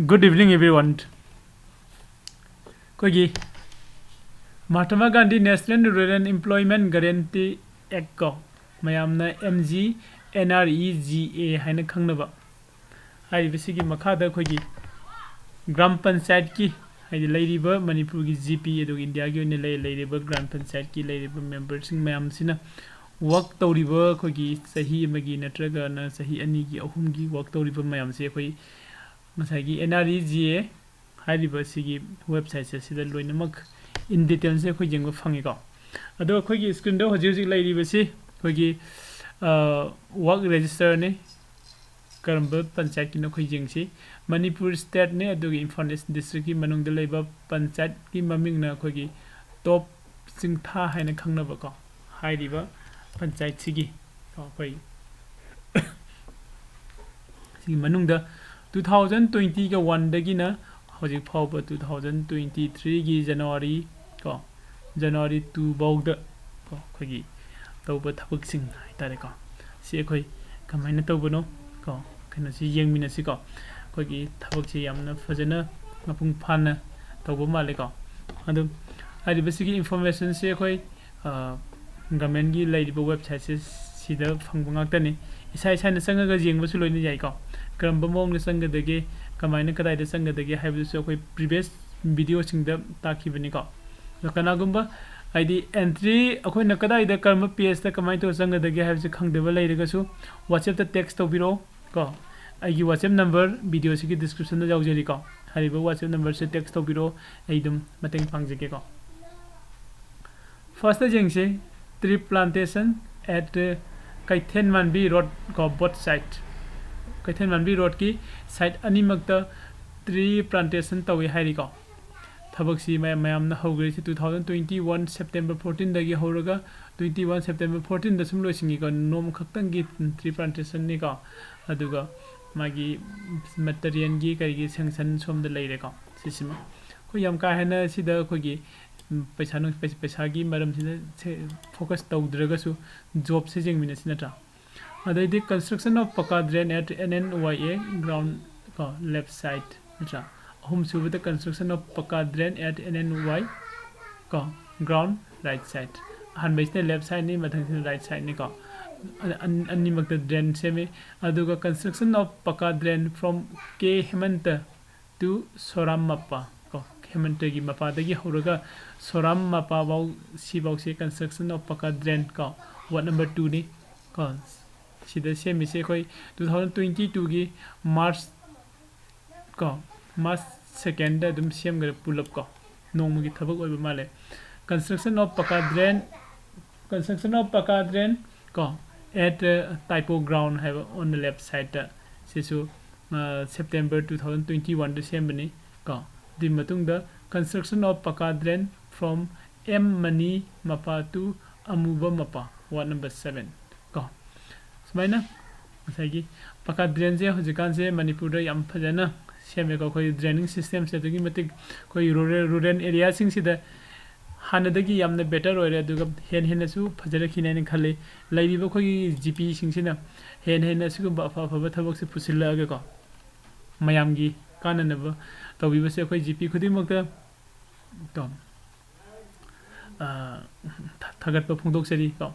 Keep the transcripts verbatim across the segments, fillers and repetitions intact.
Good evening, everyone. ꯑꯩꯈꯣꯏꯒꯤ Mahatma Gandhi National Rural Employment Guarantee Act ꯀꯣ, ꯃꯌꯥꯝꯅ M G N R E G A ꯍꯥꯏꯅ ꯈꯪꯅꯕ, ꯍꯥꯏꯔꯤꯕꯁꯤꯒꯤ ꯃꯈꯥꯗ ꯑꯩꯈꯣꯏꯒꯤ ꯒ꯭ꯔꯥꯝ ꯄꯟꯆꯥꯌꯠꯀꯤ, ꯍꯥꯏꯗꯤ ꯂꯩꯔꯤꯕ ꯃꯅꯤꯄꯨꯔꯒꯤ G P ꯑꯗꯨꯒ ꯏꯟꯗꯤꯌꯥꯒꯤ ꯑꯣꯏꯅ ꯂꯩ-, ꯂꯩꯔꯤꯕ ꯒ꯭ꯔꯥꯝ ꯄꯟꯆꯥꯌꯠꯀꯤ ꯂꯩꯔꯤꯕ ꯃꯦꯝꯕꯔꯁꯤꯡ ꯃꯌꯥꯝꯁꯤꯅ ꯋꯥꯛ ꯇꯧꯔꯤꯕ, ꯑꯩꯈꯣꯏꯒꯤ ꯆꯍꯤ ꯑꯃꯒꯤ ꯅꯠꯇ꯭ꯔꯒꯅ ꯆꯍꯤ ꯑꯅꯤꯒꯤ, ꯑꯍꯨꯝꯒꯤ ꯋꯥꯛ ꯇꯧꯔꯤꯕ ꯃꯌꯥꯝꯁꯦ ꯑꯩꯈꯣꯏ ꯉꯁꯥꯏꯒꯤ N R E G A ꯍꯥꯏꯔꯤꯕ ꯁꯤꯒꯤ ꯋꯦꯕꯁꯥꯏꯠꯁꯦ, ꯁꯤꯗ ꯂꯣꯏꯅꯃꯛ in detailꯁꯦ ꯑꯩꯈꯣꯏ ꯌꯦꯡꯕ ꯐꯪꯉꯤꯀꯣ꯫ ꯑꯗꯣ ꯑꯩꯈꯣꯏꯒꯤ screenꯗ ꯍꯧꯖꯤꯛ ꯍꯧꯖꯤꯛ ꯂꯩꯔꯤꯕꯁꯤ ꯑꯩꯈꯣꯏꯒꯤ, ꯑ, ꯋꯥꯛ ꯔꯦꯖꯤꯁꯇꯔꯅꯤ꯫ ꯀꯔꯝꯕ ꯄꯟꯆꯥꯌꯠꯀꯤꯅꯣ ꯑꯩꯈꯣꯏ ꯌꯦꯡꯁꯤ꯫ ꯃꯅꯤꯄꯨꯔ stateꯅꯤ, ꯑꯗꯨꯒ ꯏꯝꯐꯥꯜ East districtꯀꯤ ꯃꯅꯨꯡꯗ ꯂꯩꯕ ꯄꯟꯆꯥꯌꯠꯀꯤ ꯃꯃꯤꯡꯅ ꯑꯩꯈꯣꯏꯒꯤ ꯇꯣꯞ ꯆꯤꯡꯊꯥ ꯍꯥꯏꯅ ꯈꯪꯅꯕꯀꯣ, ꯍꯥꯏꯔꯤꯕ ꯄꯟꯆꯥꯌꯠꯁꯤꯒꯤ ꯀꯣ, ꯑꯩꯈꯣꯏ ꯁꯤꯒꯤ ꯃꯅꯨꯡꯗ two thousand twentyꯒ oneꯗꯒꯤꯅ ꯍꯧꯖꯤꯛ ꯐꯥꯎꯕ two thousand twenty threeꯒꯤ January ꯀꯣ, January two ꯐꯥꯎꯗ ꯀꯣ, ꯑꯩꯈꯣꯏꯒꯤ ꯇꯧꯕ ꯊꯕꯛꯁꯤꯡ ꯍꯥꯏꯇꯥꯔꯦꯀꯣ, ꯁꯤ ꯑꯩꯈꯣꯏ ꯀꯃꯥꯏꯅ ꯇꯧꯕꯅꯣ ꯀꯣ, ꯀꯩꯅꯣꯁꯤ ꯌꯦꯡꯃꯤꯟꯅꯁꯤꯀꯣ꯫ ꯑꯩꯈꯣꯏꯒꯤ ꯊꯕꯛꯁꯤ ꯌꯥꯝꯅ ꯐꯖꯅ ꯃꯄꯨꯡ ꯐꯥꯅ ꯇꯧꯕ ꯃꯥꯜꯂꯦꯀꯣ꯫ ꯑꯗꯨ ꯍꯥꯏꯔꯤꯕꯁꯤꯒꯤ informationꯁꯤ ꯑꯩꯈꯣꯏ, ꯑ, governmentꯀꯤ ꯂꯩꯔꯤꯕ websiteꯁꯦ ꯁꯤꯗ ꯐꯪꯕ ꯉꯥꯛꯇꯅꯤ꯫ ꯏꯁꯥ ꯏꯁꯥꯅ ꯆꯪꯉꯒ ꯌꯦꯡꯕꯁꯨ ꯂꯣꯏꯅ ꯌꯥꯏꯀꯣ꯫ ꯀꯔꯝꯕ ꯃꯑꯣꯡꯗ ꯆꯪꯒꯗꯒꯦ, ꯀꯃꯥꯏꯅ ꯀꯗꯥꯏꯗ ꯆꯪꯒꯗꯒꯦ ꯍꯥꯏꯕꯗꯨꯁꯨ ꯑꯩꯈꯣꯏ previous videoꯁꯤꯡꯗ ꯇꯥꯛꯈꯤꯕꯅꯤꯀꯣ꯫ ꯑꯗꯣ ꯀꯅꯥꯒꯨꯝꯕ ꯍꯥꯏꯗꯤ entry ꯑꯩꯈꯣꯏꯅ ꯀꯗꯥꯏꯗ ꯀꯔꯝꯕ pageꯇ ꯀꯃꯥꯏꯅ ꯇꯧꯔ ꯆꯪꯒꯗꯒꯦ ꯍꯥꯏꯕꯁꯤ ꯈꯪꯗꯕ ꯂꯩꯔꯒꯁꯨ WhatsAppꯇ text ꯇꯧꯕꯤꯔꯛꯑꯣ ꯀꯣ꯫ ꯑꯩꯒꯤ WhatsApp number videoꯁꯤꯒꯤ descriptionꯗ ꯌꯥꯎꯖꯔꯤꯀꯣ꯫ ꯍꯥꯏꯔꯤꯕ WhatsApp numberꯁꯦ text ꯇꯧꯕꯤꯔꯛꯑꯣ, ꯑꯩ ꯑꯗꯨꯝ ꯃꯇꯦꯡ ꯄꯥꯡꯖꯒꯦꯀꯣ꯫ Firstꯇ ꯌꯦꯡꯁꯤ, tree plantation at ꯀꯩꯊꯦꯜ ꯃꯥꯟꯕꯤ road ꯀꯣ, both side꯫ ꯀꯩꯊꯦꯜ ꯃꯥꯟꯕꯤ roadꯀꯤ side ꯑꯅꯤꯃꯛꯇ tree plantation ꯇꯧꯏ ꯍꯥꯏꯔꯤꯀꯣ꯫ ꯊꯕꯛꯁꯤ ꯃꯌꯥꯝ, ꯃꯌꯥꯝꯅ ꯍꯧꯈ꯭ꯔꯤꯁꯤ two thousand twenty one September fourteenꯗꯒꯤ ꯍꯧꯔꯒ twenty one September fourteenꯗ ꯁꯨꯝ ꯂꯣꯏꯁꯤꯟꯈꯤꯀꯣ꯫ ꯅꯣꯡꯃ ꯈꯛꯇꯪꯒꯤ tree plantationꯅꯤꯀꯣ꯫ ꯑꯗꯨꯒ ꯃꯥꯒꯤ materialꯒꯤ ꯀꯔꯤꯒꯤ sanction ꯁꯣꯝꯗ ꯂꯩꯔꯦꯀꯣ꯫ ꯁꯤꯁꯤꯃ ꯑꯩꯈꯣꯏ ꯌꯥꯝ ꯀꯥ ꯍꯦꯟꯅ ꯁꯤꯗ ꯑꯩꯈꯣꯏꯒꯤ, ꯎꯝ, ꯄꯩꯁꯥ ꯅꯨꯡ-, ꯄꯩ-, ꯄꯩꯁꯥꯒꯤ ꯃꯔꯝꯁꯤꯗ ꯁꯦ-, focus ꯇꯧꯗ꯭ꯔꯒꯁꯨ jobꯁꯦ ꯌꯦꯡꯃꯤꯟꯅꯁꯤ ꯅꯠꯇ꯭ꯔꯥ? ꯑꯗꯩꯗꯤ construction of ꯄꯀꯥ drain at N N Y A ground ꯀꯣ, left side꯫ ꯅꯠꯇ꯭ꯔꯥ? ꯑꯍꯨꯝꯁꯨꯕꯗ construction of pucca drain at N N Y ꯀꯣ, ground right side꯫ ꯑꯍꯥꯟꯕꯩꯁꯤꯅ left sideꯅꯤ, ꯃꯊꯪꯁꯤꯅ right sideꯅꯤ ꯀꯣ꯫ ꯑ-, ꯑꯅꯤꯃꯛꯇ drain ꯁꯦꯝꯃꯤ꯫ ꯑꯗꯨꯒ construction of pucca drain from K Hemanta to Soram Mapa ꯀꯣ, ꯍꯦꯃꯟꯇꯒꯤ ꯃꯄꯥꯗꯒꯤ ꯍꯧꯔꯒ ꯁꯣꯔꯥꯝ ꯃꯄꯥꯐꯥꯎ, ꯁꯤꯐꯥꯎꯁꯦ construction of pucca drain ꯀꯣ, ward number twoꯅꯤ ꯀꯣ꯫ ꯁꯤꯗ ꯁꯦꯝꯃꯤꯁꯦ ꯑꯩꯈꯣꯏ two thousand twenty twoꯒꯤ March ꯀꯣ, March secondꯗ ꯑꯗꯨꯝ ꯁꯦꯝꯈ꯭ꯔꯦ ꯄꯨꯂꯞ ꯀꯣ꯫ ꯅꯣꯡꯃꯒꯤ ꯊꯕꯛ ꯑꯣꯏꯕ ꯃꯥꯜꯂꯦ꯫ Construction of pucca drain, construction of pucca drain ꯀꯣ, at Taipo ground ꯍꯥꯏꯕ on the left sideꯇ꯫ ꯁꯤꯁꯨ September two thousand twenty oneꯗ ꯁꯦꯝꯕꯅꯤ ꯀꯣ꯫ ꯑꯗꯨꯒꯤ ꯃꯇꯨꯡꯗ construction of pucca drain from M Mani Mapa to Amuba Mapa, ward number seven ꯀꯣ꯫ ꯁꯨꯃꯥꯏꯅ ꯉꯁꯥꯏꯒꯤ pucca drainꯁꯦ ꯍꯧꯖꯤꯛꯀꯥꯟꯁꯦ ꯃꯅꯤꯄꯨꯔꯗ ꯌꯥꯝ ꯐꯖꯅ ꯁꯦꯝꯃꯦꯀꯣ꯫ ꯑꯩꯈꯣꯏ draining systemꯁꯦ ꯑꯗꯨꯛꯀꯤ ꯃꯇꯤꯛ ꯑꯩꯈꯣꯏ rural, rural areaꯁꯤꯡꯁꯤꯗ ꯍꯥꯟꯅꯗꯒꯤ ꯌꯥꯝꯅ better ꯑꯣꯏꯔꯦ, ꯑꯗꯨꯒ ꯍꯦꯟꯅ ꯍꯦꯟꯅꯁꯨ ꯐꯖꯔꯛꯈꯤꯅꯤ ꯍꯥꯏꯅ ꯈꯜꯂꯤ꯫ ꯂꯩꯔꯤꯕ ꯑꯩꯈꯣꯏꯒꯤ GPꯁꯤꯡꯁꯤꯅ ꯍꯦꯟꯅ ꯍꯦꯟꯅ ꯑꯁꯤꯒꯨꯝꯕ ꯑꯐ ꯑꯐꯕ ꯊꯕꯛꯁꯦ ꯄꯨꯁꯤꯜꯂꯛꯑꯒꯀꯣ, ꯃꯌꯥꯝꯒꯤ ꯀꯥꯟꯅꯅꯕ ꯇꯧꯕꯤꯕꯁꯦ ꯑꯩꯈꯣꯏ GP ꯈꯨꯗꯤꯡꯃꯛꯇ ꯀꯣ, ꯑ, ꯊ-, ꯊꯥꯒꯠꯄ ꯐꯣꯡꯗꯣꯛꯆꯔꯤ ꯀꯣ꯫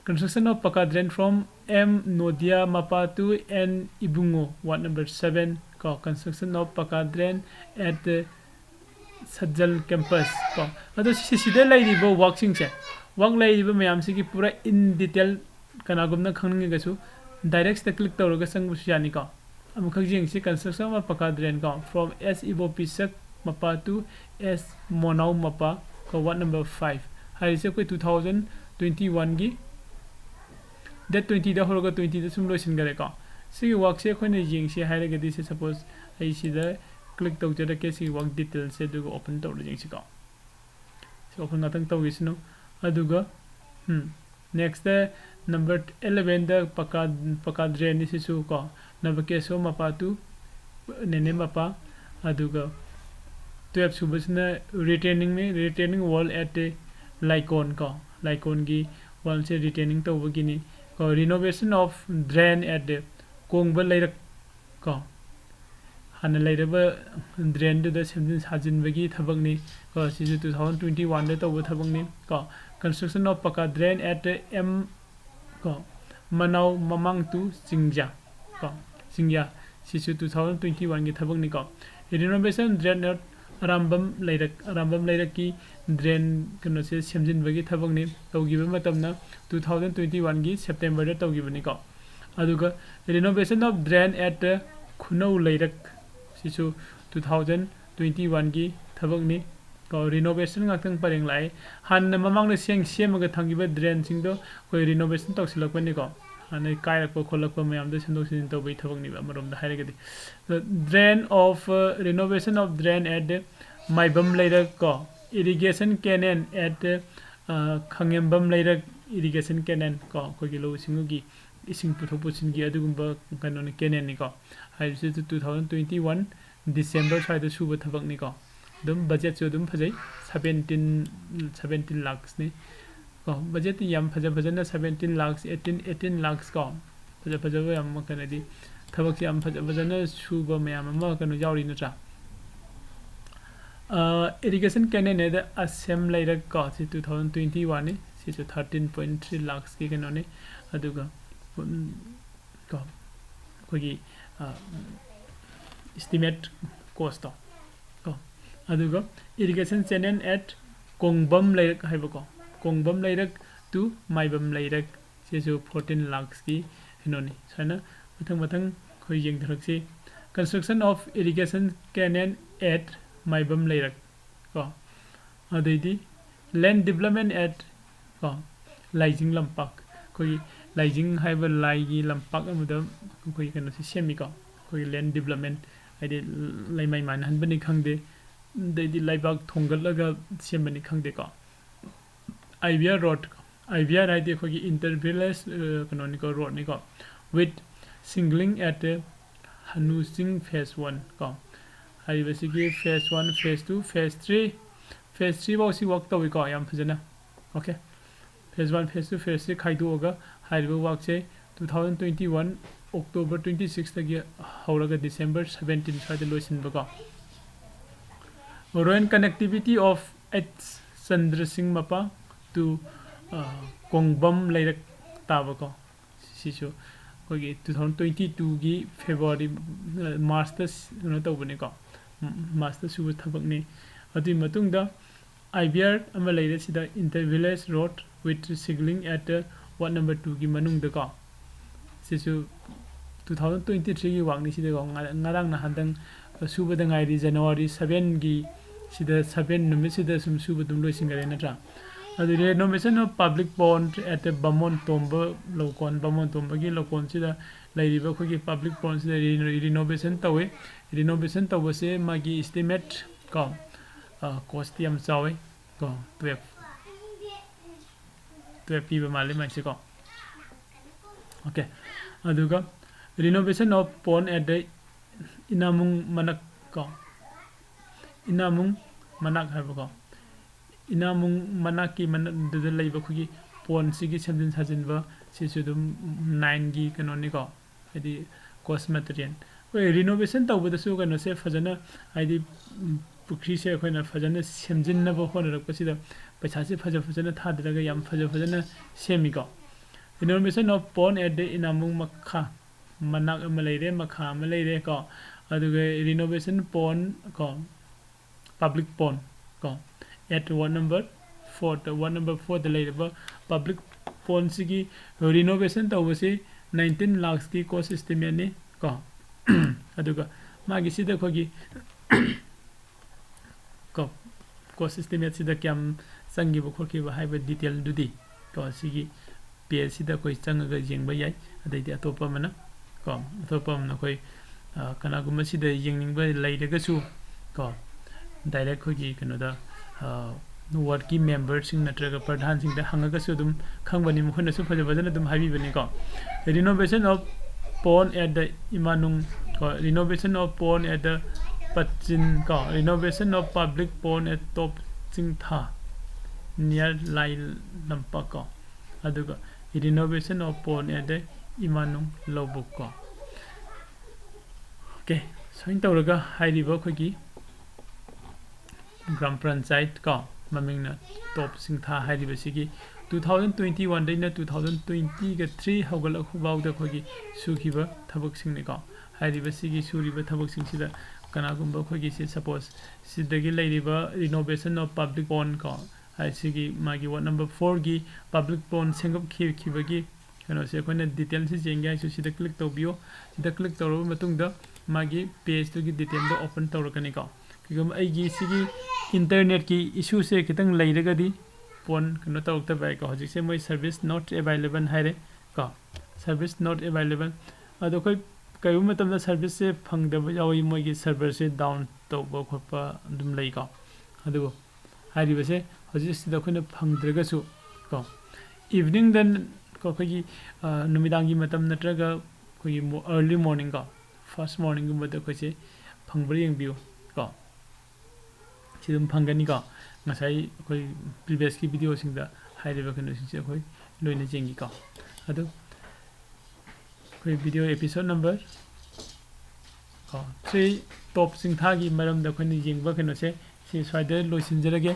Construction of pucca drain from M Nodia Mapa to N Ibungo, ward number seven ꯀꯣ꯫ Construction of pucca drain at Sajjal campus ꯀꯣ꯫ ꯑꯗꯣ ꯁꯤ-, ꯁꯤꯗ ꯂꯩꯔꯤꯕ workꯁꯤꯡꯁꯦ, work ꯂꯩꯔꯤꯕ ꯃꯌꯥꯝꯁꯤꯒꯤ ꯄꯨꯔꯥ in detail ꯀꯅꯥꯒꯨꯝꯅ ꯈꯪꯅꯤꯡꯉꯒꯁꯨ direct ꯁꯤꯗ click ꯇꯧꯔꯒ ꯆꯪꯕꯁꯨ ꯌꯥꯅꯤꯀꯣ꯫ ꯑꯃꯨꯛꯈꯛ ꯌꯦꯡꯁꯤ, construction of pucca drain ꯀꯣ, from S Ibopisak Mapa to S Monau Mapa ꯀꯣ, ward number five ꯍꯥꯏꯔꯤꯁꯦ ꯑꯩꯈꯣꯏ two thousand twenty oneꯒꯤ date twentyꯗ ꯍꯧꯔꯒ twentyꯗ ꯁꯨꯝ ꯂꯣꯏꯁꯤꯟꯈꯔꯦꯀꯣ꯫ ꯁꯤꯒꯤ workꯁꯦ ꯑꯩꯈꯣꯏꯅ ꯌꯦꯡꯁꯤ ꯍꯥꯏꯔꯒꯗꯤ, ꯁꯤ suppose ꯑꯩ ꯁꯤꯗ click ꯇꯧꯖꯔꯛꯀꯦ, ꯁꯤꯒꯤ work detailꯁꯦ, ꯑꯗꯨꯒ open ꯇꯧꯔ ꯌꯦꯡꯁꯤꯀꯣ꯫ ꯁꯤ open ꯉꯥꯛꯇꯪ ꯇꯧꯈꯤꯁꯅꯨ꯫ ꯑꯗꯨꯒ, ꯎꯝ, next number elevenꯗ pucca, pucca drainꯅꯤ ꯁꯤꯁꯨ ꯀꯣ, Navakeso Mapa to Nene Mapa꯫ ꯑꯗꯨꯒ twelve ꯁꯨꯕꯁꯤꯅ retaining ꯅꯤ, retaining wall at ꯂꯥꯏꯀꯣꯟ ꯀꯣ, ꯂꯥꯏꯀꯣꯟꯒꯤ wallꯁꯦ retaining ꯇꯧꯕꯒꯤꯅꯤ ꯀꯣ꯫ Renovation of drain at ꯀꯣꯡꯕ ꯂꯩꯔꯛ ꯀꯣ꯫ ꯍꯥꯟꯅ ꯂꯩꯔꯕ ꯗ꯭ꯔꯦꯟꯗꯨꯗ ꯁꯦꯝꯖꯤꯟ ꯁꯥꯖꯤꯟꯕꯒꯤ ꯊꯕꯛꯅꯤ ꯀꯣ꯫ ꯁꯤꯁꯨ two thousand twenty one ꯗ ꯇꯧꯕ ꯊꯕꯛꯅꯤ ꯀꯣ꯫ Construction of Pakka Drain at M ꯀꯣ, ꯃꯅꯥꯎ ꯃꯃꯥꯡ to ꯆꯤꯡꯖꯥ ꯀꯣ, ꯆꯤꯡꯌꯥ, ꯁꯤꯁꯨ two thousand twenty one ꯒꯤ ꯊꯕꯛꯅꯤ ꯀꯣ꯫ Renovation Drain at ꯑꯔꯥꯝꯕꯝ ꯂꯩꯔꯛ, ꯑꯔꯥꯝꯕꯝ ꯂꯩꯔꯛꯀꯤ ꯗ꯭ꯔꯦꯟ ꯀꯩꯅꯣꯁꯦ ꯁꯦꯝꯖꯤꯟꯕꯒꯤ ꯊꯕꯛꯅꯤ꯫ ꯇꯧꯈꯤꯕ ꯃꯇꯝꯅ two thousand twenty one ꯒꯤ September ꯗ ꯇꯧꯈꯤꯕꯅꯤ ꯀꯣ꯫ ꯑꯗꯨꯒ Renovation of Drain at ꯈꯨꯅꯧ ꯂꯩꯔꯛ, ꯁꯤꯁꯨ two thousand twenty one ꯒꯤ ꯊꯕꯛꯅꯤ ꯀꯣ꯫ Renovation ꯉꯥꯛꯇꯪ ꯄꯔꯦꯡ ꯂꯥꯛꯑꯦ꯫ ꯍꯥꯟꯅ ꯃꯃꯥꯡꯗ ꯁꯦꯝ-, ꯁꯦꯝꯃꯒ ꯊꯝꯈꯤꯕ ꯗ꯭ꯔꯦꯟꯁꯤꯡꯗꯣ ꯑꯩꯈꯣꯏ renovation ꯇꯧꯁꯤꯜꯂꯛꯄꯅꯤꯀꯣ꯫ ꯍꯥꯟꯅ ꯀꯥꯏꯔꯛꯄ ꯈꯣꯠꯂꯛꯄ ꯃꯌꯥꯝꯗꯣ ꯁꯦꯝꯗꯣꯛ ꯁꯦꯝꯖꯤꯟ ꯇꯧꯕꯒꯤ ꯊꯕꯛꯅꯦꯕ ꯑꯃꯔꯣꯝꯗ ꯍꯥꯏꯔꯒꯗꯤ꯫ Drain of, uh, renovation of drain at ꯃꯥꯏꯕꯝ ꯂꯩꯔꯛ ꯀꯣ, irrigation canal at, uh, ꯈꯥꯉꯦꯝꯕꯝ ꯂꯩꯔꯛ irrigation canal ꯀꯣ, ꯑꯩꯈꯣꯏꯒꯤ ꯂꯧꯎ ꯁꯤꯡꯎꯒꯤ ꯏꯁꯤꯡ ꯄꯨꯊꯣꯛ ꯄꯨꯁꯤꯟꯒꯤ ꯑꯗꯨꯒꯨꯝꯕ ꯀꯩꯅꯣꯅꯤ, canal ꯅꯤꯀꯣ꯫ ꯍꯥꯏꯔꯤꯕꯁꯤꯗ two thousand twenty one December ꯁ꯭ꯋꯥꯏꯗ ꯁꯨꯕ ꯊꯕꯛꯅꯤꯀꯣ꯫ ꯑꯗꯨꯝ budget ꯁꯨ ꯑꯗꯨꯝ ꯐꯖꯩ, seventeen, seventeen lakhs ꯅꯤ ꯀꯣ꯫ Budget ꯇꯤ ꯌꯥꯝ ꯐꯖ ꯐꯖꯅ seventeen lakhs, eighteen, eighteen lakhs ꯀꯣ꯫ ꯐꯖ ꯐꯖꯕ ꯌꯥꯝ ꯀꯩꯅꯣꯗꯤ, ꯊꯕꯛꯁꯦ ꯌꯥꯝ ꯐꯖ ꯐꯖꯅ ꯁꯨꯕ ꯃꯌꯥꯝ ꯑꯃ ꯀꯩꯅꯣ ꯌꯥꯎꯔꯤ ꯅꯠꯇ꯭ꯔꯥ? ꯑ, irrigation canal ꯅꯦꯗ ꯑꯁꯦꯝ ꯂꯩꯔꯛ ꯀꯣ, ꯁꯤ two thousand twenty one ꯅꯤ꯫ ꯁꯤꯁꯨ thirteen point three lakhs ꯀꯤ ꯀꯩꯅꯣꯅꯤ꯫ ꯑꯗꯨꯒ, ꯎꯝ, ꯀꯣ, ꯑꯩꯈꯣꯏꯒꯤ, ꯑ, estimate cost ꯇꯣ ꯀꯣ꯫ ꯑꯗꯨꯒ irrigation canal at ꯀꯣꯡꯕꯝ ꯂꯩꯔꯛ ꯍꯥꯏꯕꯀꯣ, ꯀꯣꯡꯕꯝ ꯂꯩꯔꯛ to ꯃꯥꯏꯕꯝ ꯂꯩꯔꯛ, ꯁꯤꯁꯨ fourteen lakhs ꯀꯤ ꯀꯩꯅꯣꯅꯤ꯫ ꯁꯨꯃꯥꯏꯅ ꯃꯊꯪ ꯃꯊꯪ ꯑꯩꯈꯣꯏ ꯌꯦꯡꯊꯔꯛꯁꯤ꯫ Construction of irrigation canal at ꯃꯥꯏꯕꯝ ꯂꯩꯔꯛ ꯀꯣ꯫ ꯑꯗꯩꯗꯤ land development at ꯀꯣ, ꯂꯥꯏꯖꯤꯡ ꯂꯝꯄꯥꯛ꯫ ꯑꯩꯈꯣꯏꯒꯤ ꯂꯥꯏꯖꯤꯡ ꯍꯥꯏꯕ ꯂꯥꯏꯒꯤ ꯂꯝꯄꯥꯛ ꯑꯃꯗ ꯑꯩꯈꯣꯏꯒꯤ ꯀꯩꯅꯣꯁꯤ ꯁꯦꯝꯃꯤꯀꯣ꯫ ꯑꯩꯈꯣꯏꯒꯤ land development, ꯍꯥꯏꯗꯤ ꯂꯩꯃꯥꯏ ꯃꯥꯟꯅꯍꯟꯕꯅꯤ ꯈꯪꯗꯦ, ꯑꯗꯩꯗꯤ ꯂꯩꯕꯥꯛ ꯊꯣꯡꯒꯠꯂꯒ ꯁꯦꯝꯕꯅꯤ ꯈꯪꯗꯦꯀꯣ꯫ IVR road, IVR ꯍꯥꯏꯗꯤ ꯑꯩꯈꯣꯏꯒꯤ inter village, ꯑ, ꯀꯩꯅꯣꯅꯤꯀꯣ, road ꯅꯤꯀꯣ, with singling at ꯍꯅꯨ ꯆꯤꯡ phase one ꯀꯣ꯫ ꯍꯥꯏꯔꯤꯕꯁꯤꯒꯤ phase one, phase two, phase three, phase three ꯐꯥꯎꯁꯤ work ꯇꯧꯏꯀꯣ, ꯌꯥꯝ ꯐꯖꯅ꯫ Okay, phase one, phase two, phase three ꯈꯥꯏꯗꯣꯛꯑꯒ ꯍꯥꯏꯔꯤꯕ work ꯁꯦ two thousand twenty one October twenty sixꯇꯒꯤ ꯍꯧꯔꯒ December seventeen ꯁ꯭ꯋꯥꯏꯗ ꯂꯣꯏꯁꯤꯟꯕꯀꯣ꯫ Road connectivity of H Chandra Singh Mappa to ꯀꯣꯡꯕꯝ ꯂꯩꯔꯛ ꯇꯥꯕꯀꯣ꯫ ꯁꯤꯁꯨ ꯑꯩꯈꯣꯏꯒꯤ two thousand twenty twoꯒꯤ February, Marchꯇ ꯀꯩꯅꯣ ꯇꯧꯕꯅꯤꯀꯣ꯫ Marchꯇ ꯁꯨꯕ ꯊꯕꯛꯅꯤ꯫ ꯑꯗꯨꯒꯤ ꯃꯇꯨꯡꯗ IBR ꯑꯃ ꯂꯩꯔꯦ ꯁꯤꯗ, inter village road with signaling at ward number twoꯒꯤ ꯃꯅꯨꯡꯗꯀꯣ꯫ ꯁꯤꯁꯨ two thousand twenty threeꯒꯤ workꯅꯤ ꯁꯤꯗꯀꯣ꯫ ꯉꯔꯥꯡ ꯅꯍꯥꯟꯗꯪ ꯁꯨꯕꯗ ꯉꯥꯏꯔꯤ, January sevenꯒꯤ ꯁꯤꯗ seven ꯅꯨꯃꯤꯠꯁꯤꯗ ꯁꯨꯝ ꯁꯨꯕ ꯑꯗꯨꯝ ꯂꯣꯏꯁꯤꯟꯈꯔꯦ ꯅꯠꯇ꯭ꯔꯥ? ꯑꯗꯨ renovation of public pond at ꯕꯥꯃꯣꯟ ꯇꯣꯝꯕ ꯂꯧꯀꯣꯟ, ꯕꯥꯃꯣꯟ ꯇꯣꯝꯕꯒꯤ ꯂꯧꯀꯣꯟꯁꯤꯗ ꯂꯩꯔꯤꯕ ꯑꯩꯈꯣꯏꯒꯤ public pondꯁꯤꯗ renovation ꯇꯧꯋꯤ꯫ Renovation ꯇꯧꯕꯁꯦ ꯃꯥꯒꯤ estimate ꯀꯣ, costꯇꯤ ꯌꯥꯝ ꯆꯥꯎꯋꯤ ꯀꯣ꯫ Twelve, twelve ꯄꯤꯕ ꯃꯥꯜꯂꯤ ꯃꯥꯏꯁꯦꯀꯣ꯫ Okay, ꯑꯗꯨꯒ renovation of pond at the ꯏꯅꯥꯃꯨꯡ ꯃꯅꯥꯛ ꯀꯣ, ꯏꯅꯥꯃꯨꯡ ꯃꯅꯥꯛ ꯍꯥꯏꯕꯀꯣ, ꯏꯅꯥꯃꯨꯡ ꯃꯅꯥꯛꯀꯤ ꯃꯅꯥꯛꯗꯨꯗ ꯂꯩꯕ ꯑꯩꯈꯣꯏꯒꯤ pondꯁꯤꯒꯤ ꯁꯦꯝꯖꯤꯟ ꯁꯥꯖꯤꯟꯕ, ꯁꯤꯁꯨ ꯑꯗꯨꯝ nineꯒꯤ ꯀꯩꯅꯣꯅꯤꯀꯣ, ꯍꯥꯏꯗꯤ cost material꯫ ꯑꯩꯈꯣꯏ renovation ꯇꯧꯕꯗꯁꯨ ꯀꯩꯅꯣꯁꯦ ꯐꯖꯅ, ꯍꯥꯏꯗꯤ ꯄꯨꯈ꯭ꯔꯤꯁꯦ ꯑꯩꯈꯣꯏꯅ ꯐꯖꯅ ꯁꯦꯝꯖꯤꯟꯅꯕ ꯍꯣꯠꯅꯔꯛꯄꯁꯤꯗ ꯄꯩꯁꯥꯁꯦ ꯐꯖ ꯐꯖꯅ ꯊꯥꯗꯔꯒ ꯌꯥꯝ ꯐꯖ ꯐꯖꯅ ꯁꯦꯝꯃꯤꯀꯣ꯫ Renovation of pond at the ꯏꯅꯥꯃꯨꯡ ꯃꯈꯥ, ꯃꯅꯥꯛ ꯑꯃ ꯂꯩꯔꯦ, ꯃꯈꯥ ꯑꯃ ꯂꯩꯔꯦ ꯀꯣ꯫ ꯑꯗꯨꯒ renovation pond ꯀꯣ, public pond ꯀꯣ, at ward number fourꯗ, ward number fourꯗ ꯂꯩꯔꯤꯕ public pondꯁꯤꯒꯤ renovation ꯇꯧꯕꯁꯤ nineteen lakhsꯀꯤ cost estimateꯅꯤ ꯀꯣ꯫ ꯑꯗꯨꯒ ꯃꯥꯒꯤꯁꯤꯗ ꯑꯩꯈꯣꯏꯒꯤ ꯀꯣ, cost estimateꯁꯤꯗ ꯀꯌꯥꯝ ꯆꯪꯈꯤꯕ ꯈꯣꯠꯈꯤꯕ ꯍꯥꯏꯕ detailꯗꯨꯗꯤ ꯀꯣ, ꯁꯤꯒꯤ pageꯁꯤꯗ ꯑꯩꯈꯣꯏ ꯆꯪꯉꯒ ꯌꯦꯡꯕ ꯌꯥꯏ꯫ ꯑꯗꯩꯗꯤ ꯑꯇꯣꯞꯄ ꯑꯃꯅ ꯀꯣ, ꯑꯇꯣꯞꯄ ꯑꯃꯅ ꯑꯩꯈꯣꯏ ꯀꯅꯥꯒꯨꯝꯕ ꯁꯤꯗ ꯌꯦꯡꯅꯤꯡꯕ ꯂꯩꯔꯒꯁꯨ ꯀꯣ, direct ꯑꯩꯈꯣꯏꯒꯤ ꯀꯩꯅꯣꯗ, wardꯀꯤ memberꯁꯤꯡ ꯅꯠꯇ꯭ꯔꯒ ꯄ꯭ꯔꯙꯥꯟꯁꯤꯡꯗ ꯍꯪꯉꯒꯁꯨ ꯑꯗꯨꯝ ꯈꯪꯕꯅꯤ, ꯃꯈꯣꯏꯅꯁꯨ ꯐꯖ ꯐꯖꯅ ꯑꯗꯨꯝ ꯍꯥꯏꯕꯤꯕꯅꯤ ꯀꯣ꯫ Renovation of pond at the ꯏꯃꯥꯅꯨꯡ ꯀꯣ, renovation of pond at the ꯄꯆꯤꯟ ꯀꯣ, renovation of public pond at top ꯆꯤꯡꯊꯥ near ꯂꯥꯏ ꯂꯝꯄꯥꯛ ꯀꯣ, ꯑꯗꯨꯒ renovation of pond at the ꯏꯃꯥꯅꯨꯡ ꯂꯧꯕꯨꯛ ꯀꯣ꯫ ꯑꯣꯀꯦ, ꯁꯨꯃꯥꯏꯅ ꯇꯧꯔꯒ ꯍꯥꯏꯔꯤꯕ ꯑꯩꯈꯣꯏꯒꯤ ꯒ꯭ꯔꯥꯝ ꯄꯟꯆꯥꯌꯠ ꯀꯣ, ꯃꯃꯤꯡꯅ ꯇꯣꯞ ꯆꯤꯡꯊꯥ ꯍꯥꯏꯔꯤꯕꯁꯤꯒꯤ two thousand twenty one ꯗꯩꯅ two thousand twenty ꯒ three ꯍꯧꯒꯠꯂꯛꯄ ꯐꯥꯎꯗ ꯑꯩꯈꯣꯏꯒꯤ ꯁꯨꯈꯤꯕ ꯊꯕꯛꯁꯤꯡꯅꯤꯀꯣ꯫ ꯍꯥꯏꯔꯤꯕꯁꯤꯒꯤ ꯁꯨꯔꯤꯕ ꯊꯕꯛꯁꯤꯡꯁꯤꯗ ꯀꯅꯥꯒꯨꯝꯕ ꯑꯩꯈꯣꯏꯒꯤ ꯁꯤ, ꯁꯄꯣꯁ, ꯁꯤꯗꯒꯤ ꯂꯩꯔꯤꯕ renovation of public pond ꯀꯣ, ꯍꯥꯏ, ꯁꯤꯒꯤ ꯃꯥꯒꯤ ward number four ꯒꯤ public pond ꯁꯦꯝꯒꯠꯈꯤꯕꯒꯤ ꯀꯩꯅꯣꯁꯦ ꯑꯩꯈꯣꯏꯅ ꯗꯤꯇꯦꯜꯁꯦ ꯌꯦꯡꯒꯦ ꯍꯥꯏꯁꯨ ꯁꯤꯗ ꯀ꯭ꯂꯤꯛ ꯇꯧꯕꯤꯌꯣ꯫ ꯁꯤꯗ ꯀ꯭ꯂꯤꯛ ꯇꯧꯔꯕ ꯃꯇꯨꯡꯗ ꯃꯥꯒꯤ ꯄꯦꯖꯇꯨꯒꯤ ꯗꯤꯇꯦꯜꯗꯣ ꯑꯣꯄꯟ ꯇꯧꯔꯛꯀꯅꯤꯀꯣ꯫ ꯀꯩꯒꯨꯝꯕ ꯑꯩꯒꯤ ꯁꯤꯒꯤ ꯏꯟꯇꯔꯅꯦꯠꯀꯤ ꯏꯁꯨꯁꯦ ꯈꯤꯇꯪ ꯂꯩꯔꯒꯗꯤ ꯐꯣꯟ ꯀꯩꯅꯣ ꯇꯧꯔꯛꯇꯕ ꯌꯥꯏꯀꯣ꯫ ꯍꯧꯖꯤꯛꯁꯦ ꯃꯣꯏ service not available ꯍꯥꯏꯔꯦ ꯀꯣ, service not available꯫ ꯑꯗꯣ ꯑꯩꯈꯣꯏ ꯀꯔꯤꯒꯨꯝꯕ ꯃꯇꯝꯗ ꯁꯔꯚꯤꯁꯁꯦ ꯐꯪꯗꯕ ꯌꯥꯎꯏ, ꯃꯣꯏꯒꯤ ꯁꯔꯚꯔꯁꯦ ꯗꯥꯎꯟ ꯇꯧꯕ ꯈꯣꯠꯄ ꯑꯗꯨꯝ ꯂꯩꯀꯣ꯫ ꯑꯗꯨꯕꯨ ꯍꯥꯏꯔꯤꯕꯁꯦ ꯍꯧꯖꯤꯛ ꯁꯤꯗ ꯑꯩꯈꯣꯏꯅ ꯐꯪꯗ꯭ꯔꯒꯁꯨ ꯀꯣ, ꯏꯚꯤꯅꯤꯡꯗ ꯀꯣ, ꯑꯩꯈꯣꯏꯒꯤ, ꯑ, ꯅꯨꯃꯤꯗꯥꯡꯒꯤ ꯃꯇꯝ ꯅꯠꯇ꯭ꯔꯒ ꯑꯩꯈꯣꯏꯒꯤ ꯃꯣ-, early morning ꯀꯣ, first morning ꯒꯨꯝꯕꯗ ꯑꯩꯈꯣꯏꯁꯦ ꯐꯪꯕ꯭ꯔꯥ ꯌꯦꯡꯕꯤꯌꯨ ꯀꯣ꯫ ꯁꯤ ꯑꯗꯨꯝ ꯐꯪꯒꯅꯤꯀꯣ꯫ ꯉꯁꯥꯏ ꯑꯩꯈꯣꯏ previous ꯀꯤ video ꯁꯤꯡꯗ ꯍꯥꯏꯔꯤꯕ ꯀꯩꯅꯣꯁꯤꯡꯁꯦ ꯑꯩꯈꯣꯏ ꯂꯣꯏꯅ ꯌꯦꯡꯈꯤꯀꯣ꯫ ꯑꯗꯨ ꯑꯩꯈꯣꯏ video episode number ꯀꯣ, three, ꯇꯣꯞ ꯆꯤꯡꯊꯥꯒꯤ ꯃꯔꯝꯗ ꯑꯩꯈꯣꯏꯅ ꯌꯦꯡꯕ ꯀꯩꯅꯣꯁꯦ ꯁꯤ ꯁ꯭ꯋꯥꯏꯗ ꯂꯣꯏꯁꯤꯟꯖꯔꯒꯦ꯫